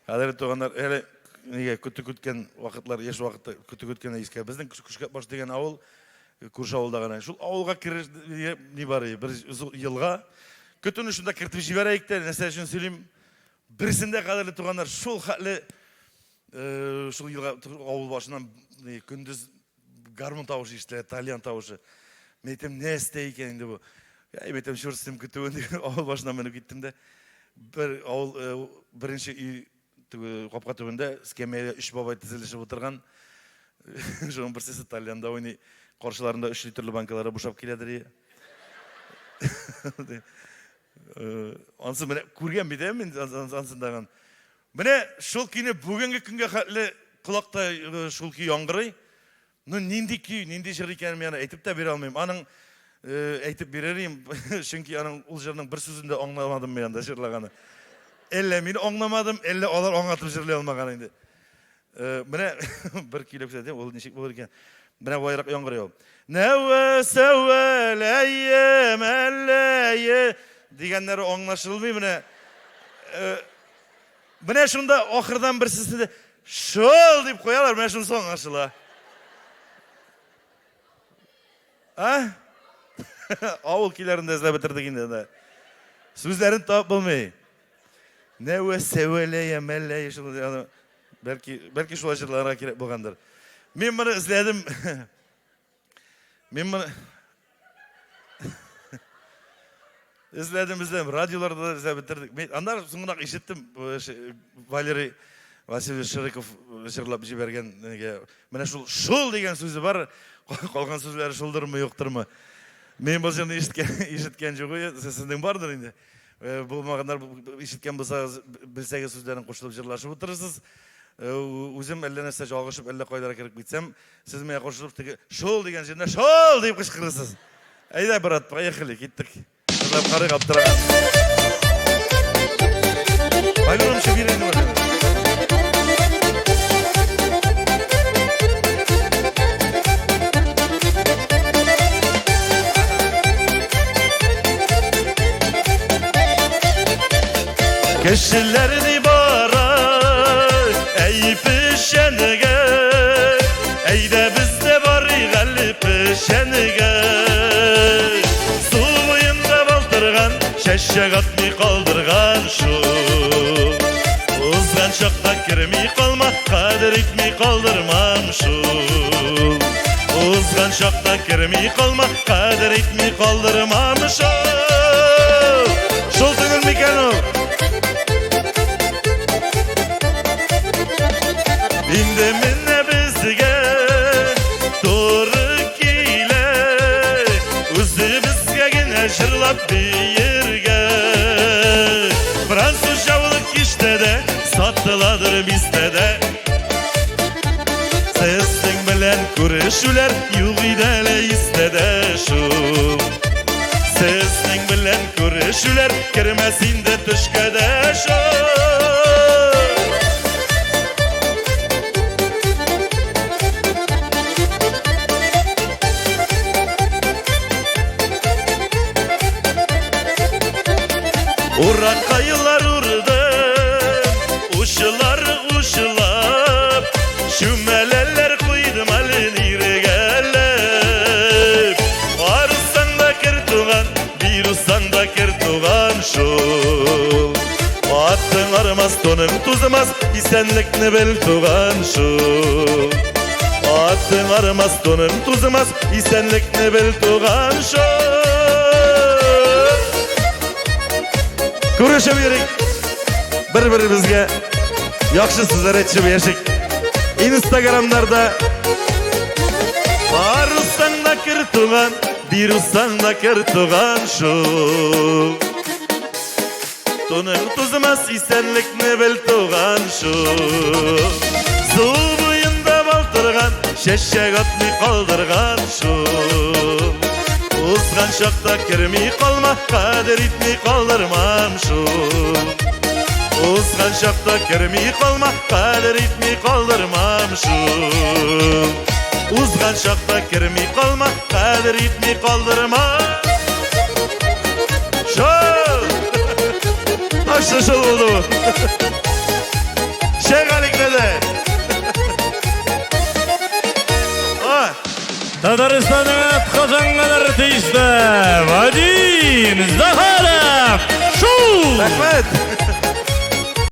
Кадерле туганнар, әле нигә көтү көткән вакытлар, яшь вакытта көтү көткән искә. Безнең Көшкәтбаш дигән авыл күрше авылда гына. Шул авылга кереш ни бар, бер елга. Көтүне шунда кертеп җибәрәйек тә, нәрсә өчен сөйлим. Берсендә, кадерле туганнар, шул хәтле шул елга авыл башыннан көндез гармун тавышы ишетелә, тальян тавышы. Мин әйтәм, нәрсә икән инде бу? Әй, әйтәм, черт с ним көтүен дип авыл башына менеп киттем дә. Бер авыл беренче өй теге капка төбендә эскәмиядә өч бабай тезелешеп утырган. Шуның берсе тальянда уйный. Каршыларында өч литрлы банкалары бушап киләдер. Ансы менә күргән бит ә мин ансындагын. Менә шул көйне бүгенге көнгә хәтле колакта шул көй яңгырый. Ну нинди көй, нинди җыр икәнен мин аны әйтеп тә бирә алмыйм. Аның әйтеп бирер идем, чөнки аның ул җырның бер сүзен дә аңламадым мин анда җырлаганы. Әллә мин аңламадым, әллә алар аңлатып җырлый алмаган инде. Менә бер көйләп күрсәтәм, ул ничек булыр икән. Менә байрак яңгырый ул. Нәвә сәвәләе мәлләе дигәннәре аңлашылмый менә. Менә шунда ахырдан берсесе шул дип куялар, менә шунысы аңлашыла. А? Авыл көйләрен дә эзләп бетердек инде анда. Сүзләрен табып булмый. Нәвә сәвәләе мәлләе шул бәлки бәлки шулай җырларга кирәк булгандыр. Мин моны эзләдем. Мин моны эзләдем, эзләдем. Радиоларда да эзләп бетердек. Мин аннары соңыннан ишеттем, Валерий Васильевич Шириков җырлап җибәргән нигә. Менә шул шул дигән сүзе бар. Калган сүзләре шулдырмы, юктырмы? Мин бу җырны ишеткән, ишеткән юк. Сезнең бардыр инде. Булмаганнар ишеткән булсагыз, белсәгез сүзләрен кушылып җырлашып утырырсыз. Үзем әллә нәрсә ялгышып, әллә кайларга кереп китсәм, сез миңа кушылып теге шул дигән җирдә шул дип кычкырырсыз. Әйдә, брат, поехали, киттек. Җырлап карыйк, аптыраган. Пойдем, бирәйме? Кешеләр ни бара, әй пешәнегә, әйдә без дә барыйк әле пешәнегә. Су буенда балтырган, чәчәк атмый калдырган шул. Узган чакта керми калма, кадер итми калдырмам шул. Узган чакта керми калма, кадер итми калдырмам шул. Шул түгел микән ул? Инде менә безгә туры килә, үзебезгә генә җырлап биергә. Француз яулык киштәдә сатыладыр бистәдә. Сезнең белән күрешүләр юк иде әле истә дә шул. Сезнең белән күрешүләр кермәс инде төшкә дә шул. Ураккайлар урды, учлар учлап, чүмәләләр куйдым әле ниргәләп. Арсаң да кер туган, бирусаң да кер туган шул. Атың армас, тоның тузмас, исәнлекне бел туган шул. Атың армас, тоның тузмас, исәнлекне бел туган шул. Күрешеп йөрик. Бер-беребезгә яхшы сүзләр әйтешеп яшик. Инстаграмнарда Барусаң да кер туган, бирусаң да кер туган шул. Туның тузмас исәнлекне бел туган шул. Су буенда балтырган, чәчәк атмый калдырган шул. Узган чакта керми калма, кадер итми калдырмам шул. Узган чакта керми калма, кадер итми калдырмам шул. Узган чакта керми калма, кадер итми калдырмам. Шул! Точно шул булды бу. Татарстанның атказанган артисты Вадим Захаров! Шу! Рәхмәт!